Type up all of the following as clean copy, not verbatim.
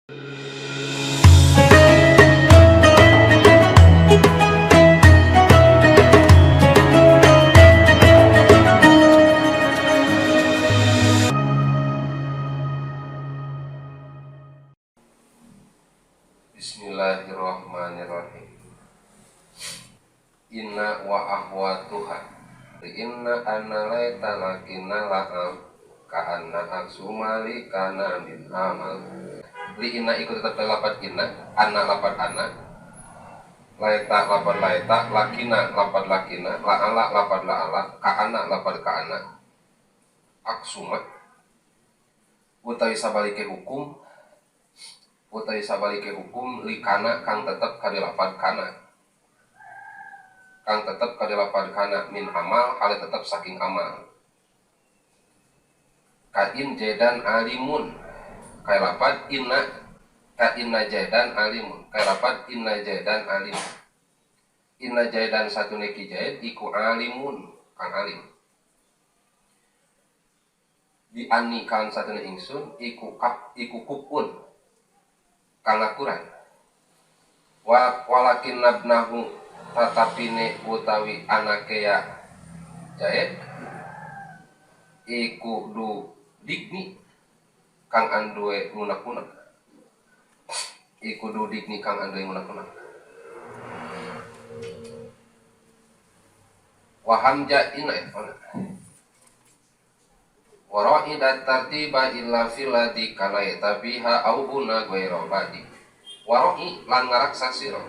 Bismillahirrahmanirrahim. Inna wa akhwatuha. Inna anna laita lakinna la'am ka'anna aksuma li kana min amal. Li inna ikut tetap lapat inna, anna lapat anna, laita lapat laita, lakina lapat lakina, la'ala lapat la'ala, ka'anna lapat ka'anna. Aksuma utawi sabalike hukum, utawi sabalike hukum likana kang tetep kadilapat kana, kang tetep kadilapat kana min amal hale tetep saking amal. Kain jaidan alimun kaya lapat inna, ka inna jaidan alimun kaya lapat inna jaidan alimun. Inna jaidan satune ki jaid iku alimun kang alim. Di ani kang satune ingsun iku kap iku kupun kang akuran. Wa walakin nabnahu tatapine utawi anake ya jaid iku du digni kang anduwe ngunak-unak, iku du digni kang anduwe ngunak-unak. Wa hamja inna ona wara'idat tartiba illa fil ladzi kana yatabiha au huna ghairu badi. Wara'i lan ngaraksa sira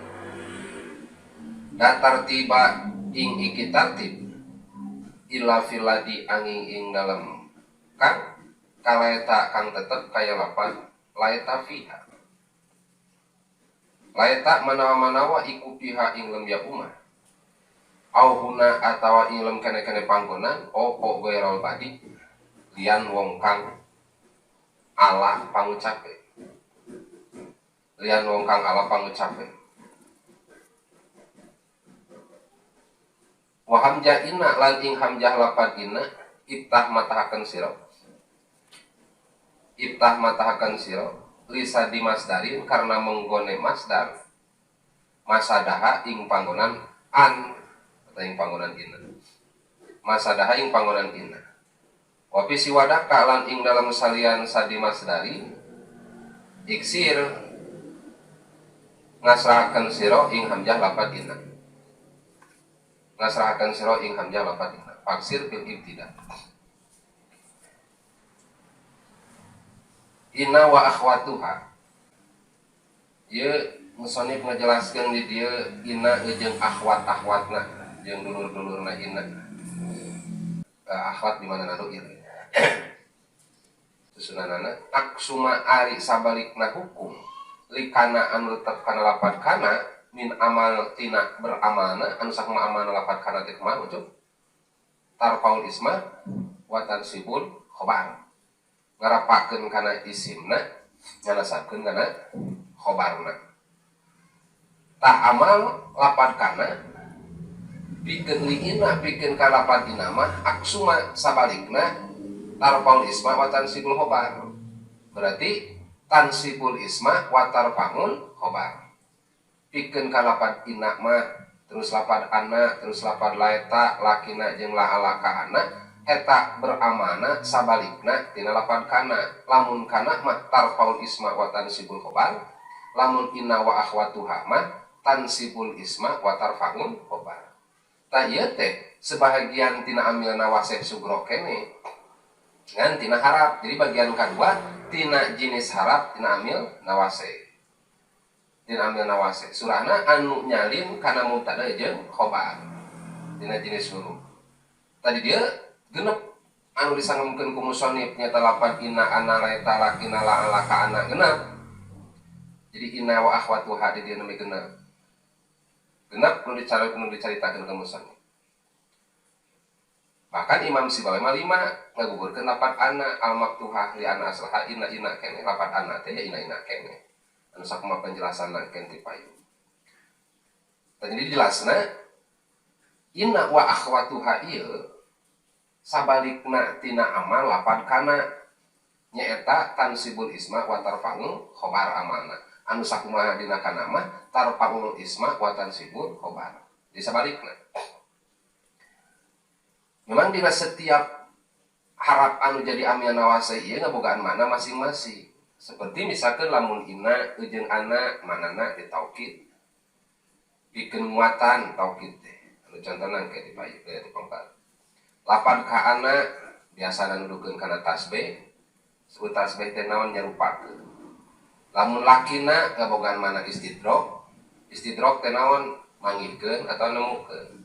datar tiba ing iki tartib illa fil ladzi angin ing dalem kang kalaeta kang tetep kaya lapan laeta fiha. Laeta manawa-manawa iku piha ing lem ya umah au huna atawa ing lem kene-kene panggonan opo ghairul badi lian wong kang ala pangucape, lian wong kang ala pangucape. Wa hamzah inna lan ing hamzah lapan inna ibtah matahaken sira, ibtah matahaken sira lisa di masdarin karena menggone masdar masadaha ing panggonan an atau ing panggonan inna, masadaha ing panggonan inna. Wapi siwadaka lan ing dalam salian sadi masdari iksir ngasrahaken sira ing hamzah lapat inna, ngasrahaken sira ing hamzah lapat inna. Faksir bil ibtida. Inna wa akhwatuha. Ieu musonif ngajelaskeun di dieu inna jeung akhwat-akhwatna jeung dulur-dulurna inna. Akhwat di mana naruh ieu? Susunanana aksuma ari sabalikna hukum likana anu tetep kana lapat kana min amal tina beramalna anu sakumaha amalna lapat kana teh kumaha ucup tarfaul isma wa tansibul khobar, ngarapakeun kana isimna nganasabkeun kana khobarna. Tah amal lapat kana pikeun liina pikeun ka lapat dina mah aksuma sabalikna tarfaul isma wa tansibul khobar, berarti tansibul isma wa tarfaul khobar. Pikeun ka lapat inna mah terus lapat anna terus lapat laeta lakina jeung la'ala ka anna eta beramana sabalikna tina lapat kana. Lamun kana mah tarfaul isma wa tansibul khobar, lamun inna wa akhwatuha mah tansibul isma wa tarfaul khobar. Tah ieu teh sebahagian tina amilna waseh sugro kene ngan tina harap. Jadi bagian kedua tina jenis harap tina amil nawase, tina amil nawase surahna anu nyalin kana mubtada jeung khobar tina jenis huruf. Tadi dia genep anu disangemkeun ku musonif nyata lapan inna anna laita lakina la ala ka anna genep. Jadi inna wa akhwatuha di dieu nembe genep. Genep nu dicaritakeun ka musonif. Bahkan Imam Sibawi mah lima ngagugurkeun lapat anna al maktuhah li anna aslaha inna inna kene lapat anna teh ya inna inna kene. Anu sakumaha penjelasanna ken ti payu. Tah jadi jelasna inna wa akhwatuha ieu sabalikna tina amal lapat kana. Nyaeta tansibul isma wa tarfa'ul khobar amalna. Anu sakumaha dina kana mah tarfa'ul isma wa tansibul khobar. Di sabalikna. Memang dina setiap harap anu jadi amil nawase ieu ngabogaan makna masing-masing. Seperti misalkan lamun inna jeung ana manana ditaukid. Pikeun nguatan taukid teh. Anu contohna engke dipayu teh dipongkar. Lapan ka ana biasana nuduhkeun kana tasbih. Sebut tasbih teh naon nyarupakeun. Lamun lakina ngabogaan mana istidrok. Istidrok teh naon manggihkeun atau nemukeun.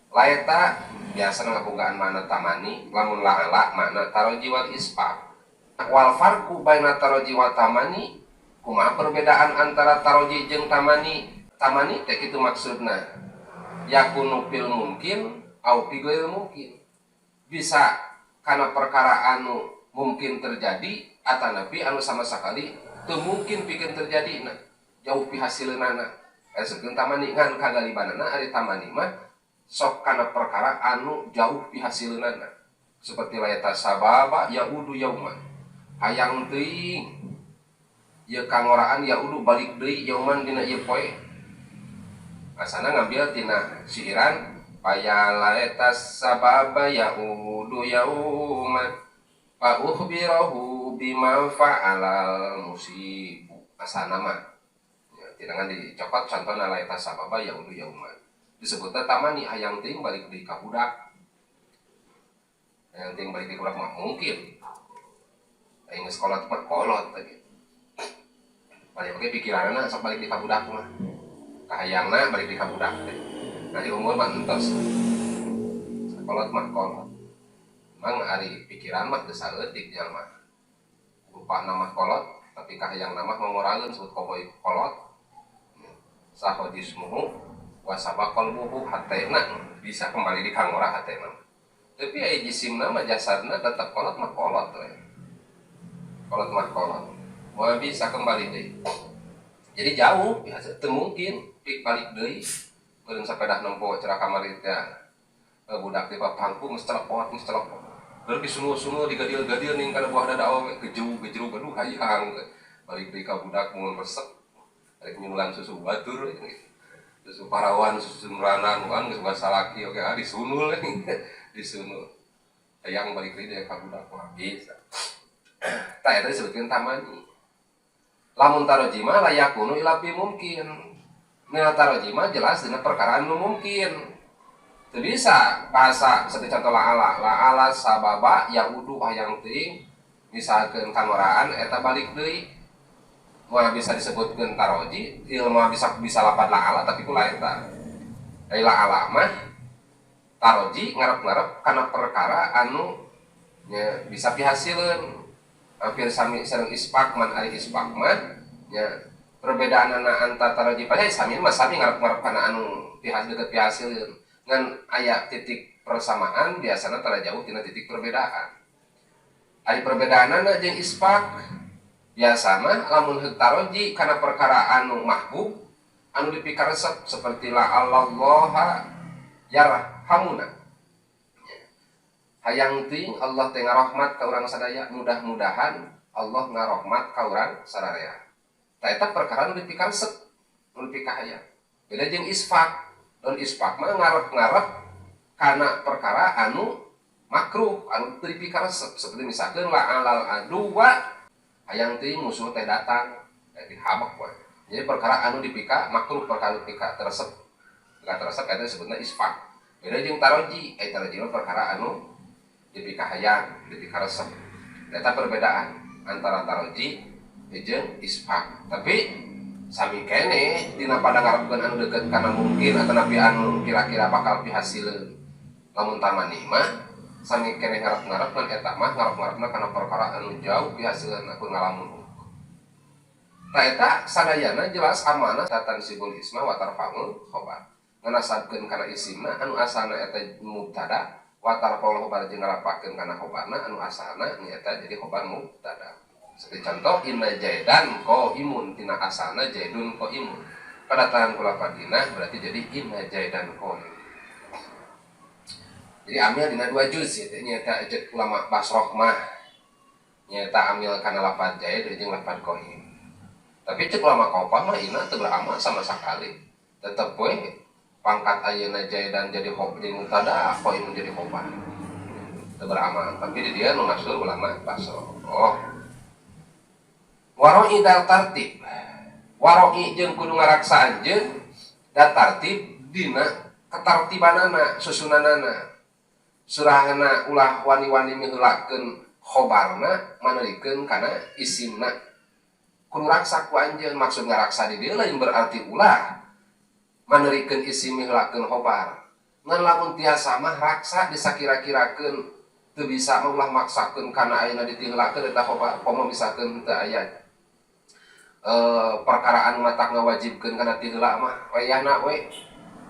Laeta biasana ngabogaan mana tamani, lamun la'ala makna taroji wal isfaq. Wal farqu baina taroji wa tamani, kumaha perbedaan antara taroji jeung tamani? Tamani teh kitu maksudna. Yakunu fil mungkin au fi ghairil mungkin. Bisa kana perkara anu mungkin terjadi atanapi anu sama sekali teu mungkin pikeun terjadi na. Jauh pihasileunana. Eta tamani ngan kagalibanana ari tamani mah sok kana perkara anu jauh pihasileunana. Seperti laeta sababa yaudu yauman. Hayang teuing ieu kangoraan yaudu balik deui yauman dina ieu poe. Asana ngambil tina siiran payalaeta sababa yaudu yauman fa ukhbirahu bima fa'alal musibu. Asana mah ya, tinangan dicokot contohna laeta sababa yaudu yauman. Disebutna tamani hayang teuing balik deui ka budak. Hayang teuing balik deui ka budak mah mungkin. Aing geus kolot mah kolot teh. Balik oge pikiranna sok balik deui ka budak mah. Kahayangna balik deui ka budak teh. Nah di umur mah entos. Kolot mah kolot. Mang ari pikiran mah geus saeutik jalma. Rupana mah kolot tapi kahayangna mah mamoraleun sebut koboy kolot. Sahodismuhu wasaba qalbuhu hatena bisa kembali di kangora hatena. Tapi aya jisimna mah jasadna tetep kolot mah kolot we. Kolot mah kolot. Moal bisa kembali deui. Jadi jauh, ya, teu mungkin pik balik deui. Beureun sapedah nempo cara kamari teh. Budak teh pangku geus telepon, geus telepon. Beureun disunul-sunul digadil-gadil ning kana buah dada awewe gejrug-gejrug aduh hayang. Balik deui ka budak mun resep. Rek nyunulan susu batur we. Susu parawan, susu meranan, kan geus bahasa laki oge ah disunul disunul. Hayang balik deui ka budak mah bisa. Tah eta disebutkeun tamani. Lamun taroji mah la yakunu illa bi mungkin. Nah taroji mah jelas dina perkara anu mungkin. Teu bisa bahasa seperti contoh la'ala, la'ala sababa yaudu hayang teuing misalkeun kangoraan eta balik deui. Moal bisa disebutkeun taroji, ilmu bisa lapad la'ala tapi kula eta. Ai la'ala mah taroji ngarep-ngarep kana perkara anu nya bisa pihasileun. Hampir sami sareng ispak man ari ispak mah nya perbedaanana antara taroji pada sami mah sami ngarep-ngarep kana anu pihas deket pihasileun. Ngan aya titik persamaan biasana tara jauh tina titik perbedaan. Ari perbedaanana jeung ispak biasa mah lamun heuk taroji kana perkara anu mahbub anu dipikaresep seperti la allaha yarhamuna. Hayang teuing Allah teh ngarahmat ka urang sadaya, mudah-mudahan Allah ngarahmat ka urang sadaya. Tah eta perkara nu dipikaresep, nu dipikahayang. Beda jeung isfak. Dan isfak mah ngarep-ngarep kana perkara anu makruh, anu teu dipikaresep seperti misalkan la alal aduwa hayang teuing musuh teh datang, teh dihabek we. Jadi perkara anu dipika makruh, perkara dipika teresep. Perkara teresep eta disebutna isfak. Beda jeung taroji, eta taroji mah perkara anu dipikahayang, dipikaresep. Eta perbedaan antara taroji jeung isfak. Tapi sami keneh dina pada ngarepkeun anu deukeut kana mungkin atanapi anu kira-kira bakal pihasileun. Lamun tamani mah sami keneh ngarep-ngarep ngan eta mah ngarep-ngarepna kana perkara anu jauh pihasileun aku ngalamun. Tah eta sadayana jelas amanah tansibul isma wa tarfaul khobar. Nganasabkeun kana isimna anu asalna eta mubtada wa tarfaul khobar jeung ngarapakeun kana khobarna anu asalna nyaeta jadi khobar mubtada. Seperti contoh inna jaidan qaimun tina asalna jaidun qaimun. Kedatangan kula fadinah berarti jadi inna jaidan qaimun. Jadi amil dina dua juz ya, nyaeta cek ulama Basrah mah. Nyaeta amil kana lapad Zaid jeung lapad qaim. Tapi cek ulama Kofah mah inna teu beramal sama sekali. Tetep we pangkat ayeuna Zaidan jadi jadi mubtada, qaim jadi khobar. Teu beramal. Tapi di dia nu masyhur ulama Basra. Oh. Waro'i dal tartib. Waro'i jeung kudu ngaraksa anjeun da tartib dina ketartibanana, susunanana. Surahana ulah wani-wani miheulakeun khobarna maneurikeun kana isimna. Kudu raksa ku anjeun, maksud ngaraksa di dieu lain berarti ulah maneurikeun isim miheulakeun khobar. Ngan lamun tiasa mah raksa disakira-kirakeun, teu bisa mah ulah maksakeun kana ayeuna ditiheulakeun eta khobar, komo misalkeun teu aya perkara anu matak ngawajibkeun kana tiheula mah wayahna we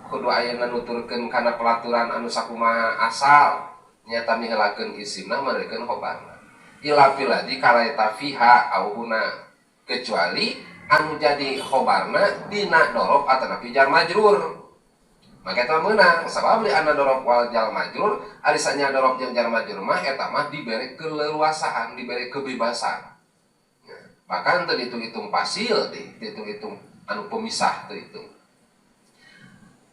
kudu ayeuna nuturkeun kana pelaturan anu sakumaha asal nyata miheulakeun isimna maneurikeun khobarna. Ila fil ladzi kalaita fiha au huna, kecuali anu jadi khobarna dina dorof atanapi jar majrur. Maka eta meunang sabab li anna dorof wal jar majrur, ari sanya dorof jeung jar majrur mah eta mah dibere keleluasaan, dibere kebebasan. Ya, bahkan teu dihitung-hitung fasil, dihitung-hitung anu pemisah teu dihitung.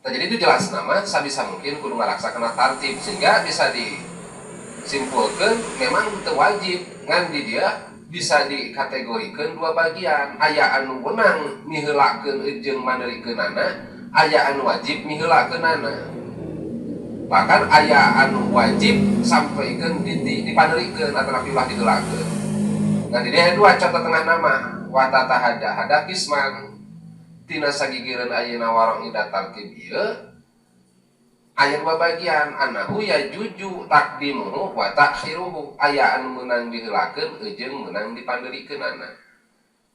Nah, jadi itu jelas nama sabisa mungkin kudu ngaraksa kana tartib sehingga bisa disimpulkan memang teu wajib ngan di dia bisa dikategorikan dua bagian, aya anu wenang miheulakeun jeung maneurikeunana, aya anu wajib miheulakeunana. Bahkan aya anu wajib sampaikeun dipaneurikeun atanapi ulah diheulakeun. Nah, di dia dua contoh tengah nama wa tatahada hada kisman tina sagigireun ayeuna warong ida tartib ieu aya dua bagian, anahu ya juju takdimuhu wa takhiruhu, aya anu meunang diheulakeun jeung meunang dipandeurikeunana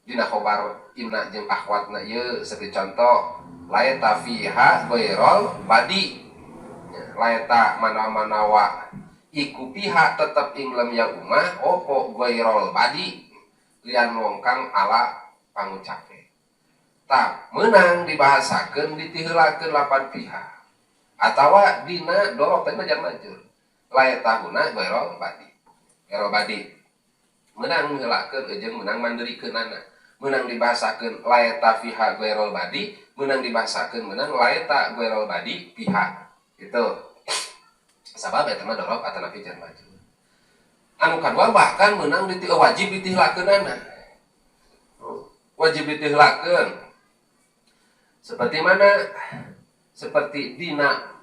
dina khobar inna jeung akhwatna ieu. Seperti contoh laeta fiha ghairul badi, laeta mana-mana wa iku piha tetep ing lam ya umah opo ghairul badi lian wong kang ala pangucape. Tak meunang dibahasakeun ditiheulakeun lapan piha atawa dina dorof teh jar majur laeta huna ghairul badi. Ghairul badi meunang heulakeun jeung meunang mandeurikeunana, meunang dibahasakeun laeta fiha ghairul badi, meunang dibahasakeun meunang laeta ghairul badi piha. Itu sabab eta mah dorof atanapi jar majur. Anu kadua bahkan meunang wajib ditiheulakeunana, wajib ditiheulakeun. Seperti mana? Seperti dina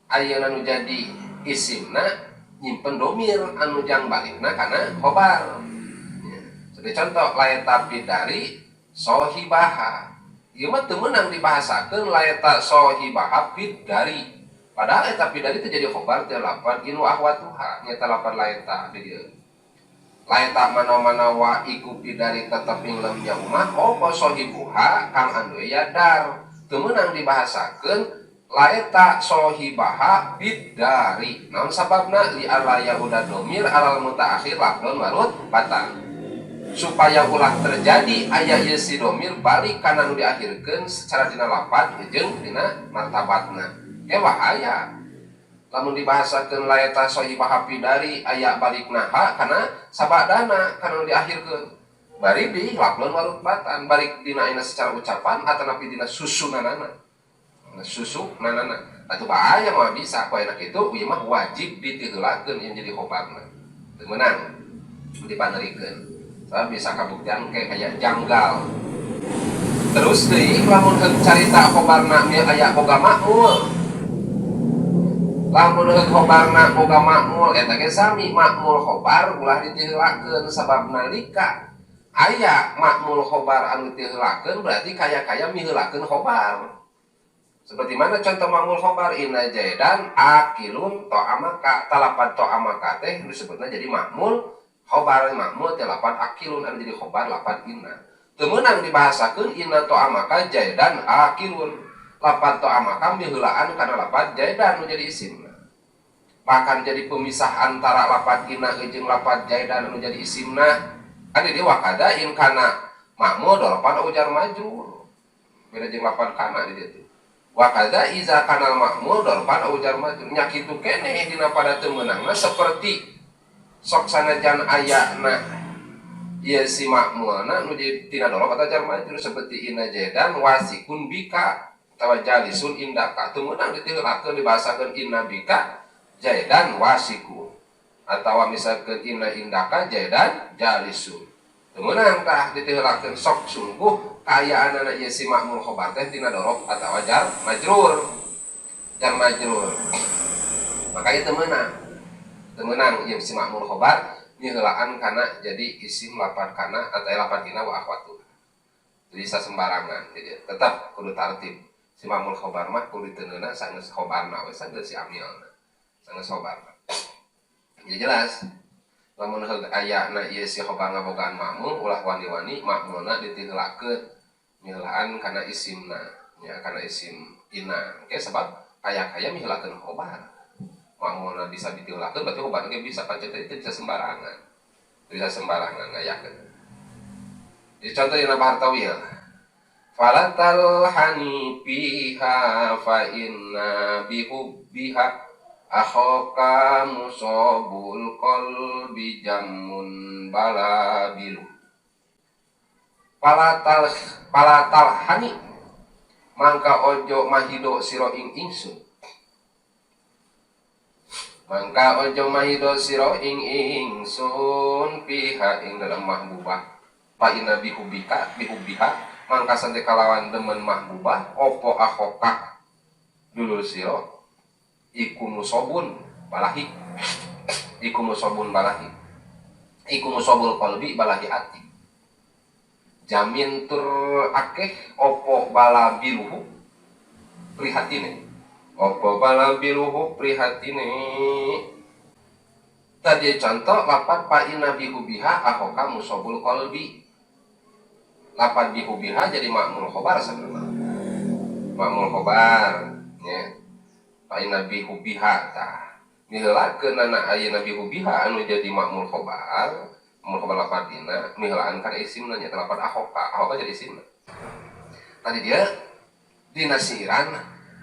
ayeuna nu jadi isimna nyimpen domir anu jang balikna kana khobar. Ya. Seperti contoh laeta dari sohibaha. Ieu mah teu meunang dibahasakeun laeta sohibaha bidari. Padahal eta bidari teh jadi khobar teh lapan inu ahwatuha nyata lapan laeta di dieu. Laeta mana-mana wa iku bidari tetep ing lemnya umah opo sohibuha kang anu ya dar. Teu meunang dibahasakeun laeta sohibaha bidari. Naon sababna li alla yahuda domir alal mutaakhir lafdon warut batang. Supaya ulah terjadi aya ieu si domir balik kana nu diakhirkeun secara dina lafad jeung dina martabatna. Bahaya. Lamun dibahasakeun laeta sohibaha bidari aya balikna ha kana sabadana kana nu diakhirkeun. Bari di lafdon warut batan balik dina ayeuna secara ucapan atanapi dina susunanana. Susunanana. Atuh bahaya mah bisa ku ayeuna kitu ieu mah wajib ditiheulakeun yang jadi khobarna. Teu meunang dipanerikeun. Sabab bisa kabuktian kayak aya janggal. Terus deui lamun heug carita khobarna ieu aya boga makmul. Lamun heug khobarna boga makmul eta ge sami makmul khobar ulah ditiheulakeun sabab nalika aya makmul khobar anu ditiheulakeun berarti kaya-kaya miheulakeun khobar. Seperti mana contoh makmul khobar inna jaidan akilun ta'amaka, talapan ta'amaka teh disebutna jadi makmul khobar, makmul teh lapan akilun anu jadi khobar lapan inna. Teu meunang dibahasakeun inna ta'amaka jaidan akilun, lapan ta'amaka miheulaan kana lapan jaidan nu jadi isimna. Bahkan jadi pemisah antara lapan inna jeung lapan jaidan anu jadi isimna. Kan di dieu wakada in kana makmul doropan ujar majrur. Beda jeung lapan kana di dieu teh. Wakada iza kanal makmul dorpan ujar majrur. Nya kitu keneh dina pada teu meunangna seperti Sok sanajan ayana ieu si makmulna nu jadi tina dorob atau jar majrur seperti inna jaidan wasikun bika atawa jalisun indaka teu meunang ditiheulakeun dibahasakeun inna bika jaidan wasiku atawa misalkeun inna indaka jaidan jalisun teu meunang tah ditiheulakeun sok sungguh kaayaanana ieu si makmul khobar teh tina dorob atawa jar majrur makanya teu meunang ieu si makmul khobar ngiheulaan kana jadi isim lapan kana atau lapan tina wa akhwatu. Jadi bisa sembarangan, jadi tetap kudu tartib. Si makmul khobar mah kudu diteungeuna sanggeus khobarna we sanggeus si amilna. Sanggeus khobarna. Jadi jelas lamun ayana ieu si khobar ngabogaan makmul ulah wani-wani makmulna ditiheulakeun ngiheulaan kana isimna nya kana isim ina. Oke sebab kaya-kaya miheulakeun khobar. Makmulna bisa ditiheulakeun berarti khobarna ge bisa pancen teh bisa sembarangan. Bisa sembarangan ngayakeun. Jadi contoh dina bahar tawil. Fala talhani fiha fa inna bihubbiha akhaka musobul qalbi jammun balabilu. Fala talhani mangka ojo mahido sira ing ingsun. Mangka ojo mahido sira ing ingsun piha ing dalem mahbubah. Fa inna bihubika bihubbiha mangka sante kalawan demen mahbubah opo akhoka dulur sira iku musobun balahi iku musobun balahi iku musobul qalbi balahi ati jamin tur akeh opo balabiluhu prihatine opo balabiluhu prihatine. Tadi contoh lapat fa inna bihubiha akhoka musobul qalbi. Lapat bihubiha jadi makmul khobar sebenarnya. Makmul khobar nya. Fa inna bihubiha tah. Miheulakeun ayeuna bihubiha anu jadi makmul khobar, makmul khobar lapat dina miheulaan kana isimna nya lapat akhoka, akhoka jadi isimna. Tadi dia dina siiran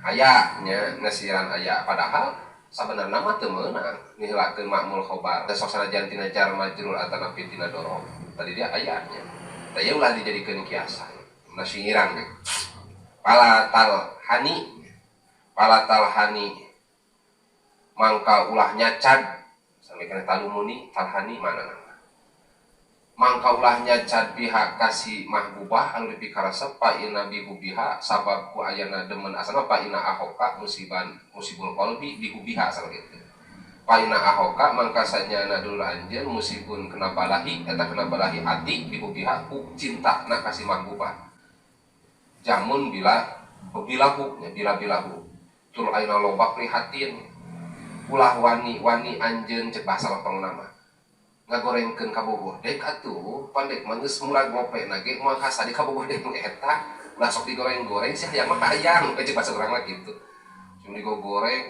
aya nya, nasiran aya padahal sabenerna mah teu meunang miheulakeun makmul khobar. Sok sanajan tina jar majrur atanapi tina dorob. Tadi dia aya nya. Tah ieu ulah dijadikeun kiasan. Nasiran ge. Pala talhani mangka ulah nyacad sampai kana talumuni talhani mana nama. Mangka ulah nyacad pihak kasih mahbubah anu dipikaresep fa inna bihubiha sabab ku ayana demen asana fa inna ahoka musiban musibul qalbi bihubiha asal gitu. Fa inna ahoka mangka sanyana dulur anjeun musibun kena balahi eta kena balahi ati bihubiha ku cinta na kasih mahbubah. Jamun bila bilahu nya bila bilahu tur ayeuna loba prihatin ulah wani-wani anjeun cek bahasa lempeng nama ngagorengkeun kabogoh dek atuh pandek mah geus murag ngope na ge moal kasadi kabogoh dek nu eta ulah sok digoreng-goreng sih hayang mah hayang cek bahasa urang mah kitu cuma digoreng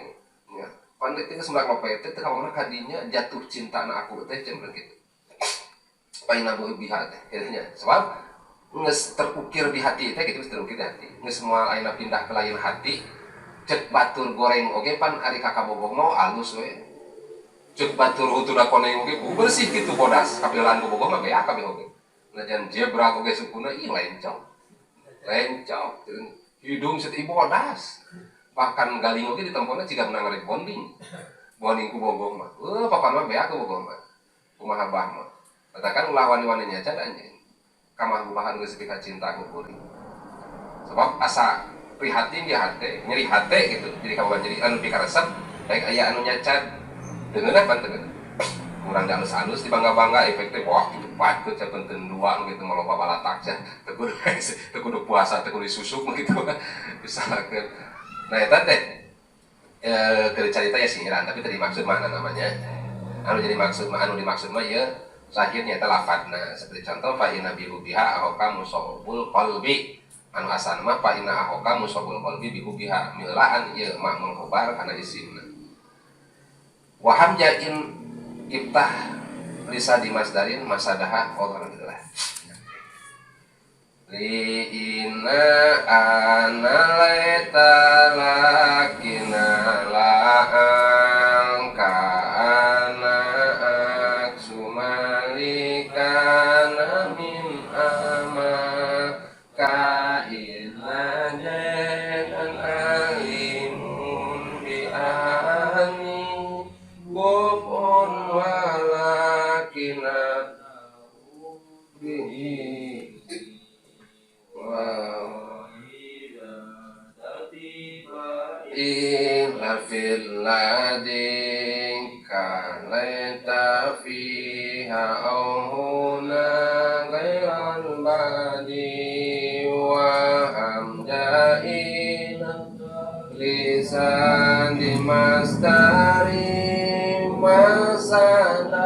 nya pandek teh geus murag ngope teh teu kamana kadinya jatuh cinta na aku teh cenah kitu paina biha teh kitu nya sebab geus terukir di hati teh kitu geus terukir di hati geus moal ayeuna pindah ke lain hati cek batur goreng oge pan ari ka kabogoh mah alus we cek batur hutuna koneng oge bersih kitu bodas kapilaan kabogoh mah beak kabeh oge najan jebra oge sukuna ih lencok lencok hidung seti bodas bahkan galing oge ditempona ciga menang rek bonding bonding ku bogoh mah papan mah beak ku bogoh mah kumaha bah mah katakan ulah wani-wani nyaca anjeun kamah gubahan geus pika cinta ku kuring sebab asa prihatin di hate nyeri hate gitu jadi kamu jadi anu pikaresep baik aya anu nyacat dengeuna pan teu kurang alus-alus dibangga-bangga efek teh wah gitu patut sia benten dua nu gitu maloba balatak sia teu kudu puasa teu kudu disusuk gitu misalkan nah eta teh keur carita ya sinyiran tapi tadi maksud mana namanya anu jadi maksud mah anu dimaksud mah ieu zahirnya eta lafadna seperti contoh fa inna bihubiha ahoka musobul qalbi anu asalna mah fa inna ahoka musobul qalbi bihubiha milaan ieu makmul khobar kana isimna wa hamjain iftah lisa di masdarin masadaha alhamdulillah li inna ana laita lakina la angka ana Bihi wa ila fil ladin kalaita fiha aw huna ghairal badi wa hamda'in lisan di mastari masana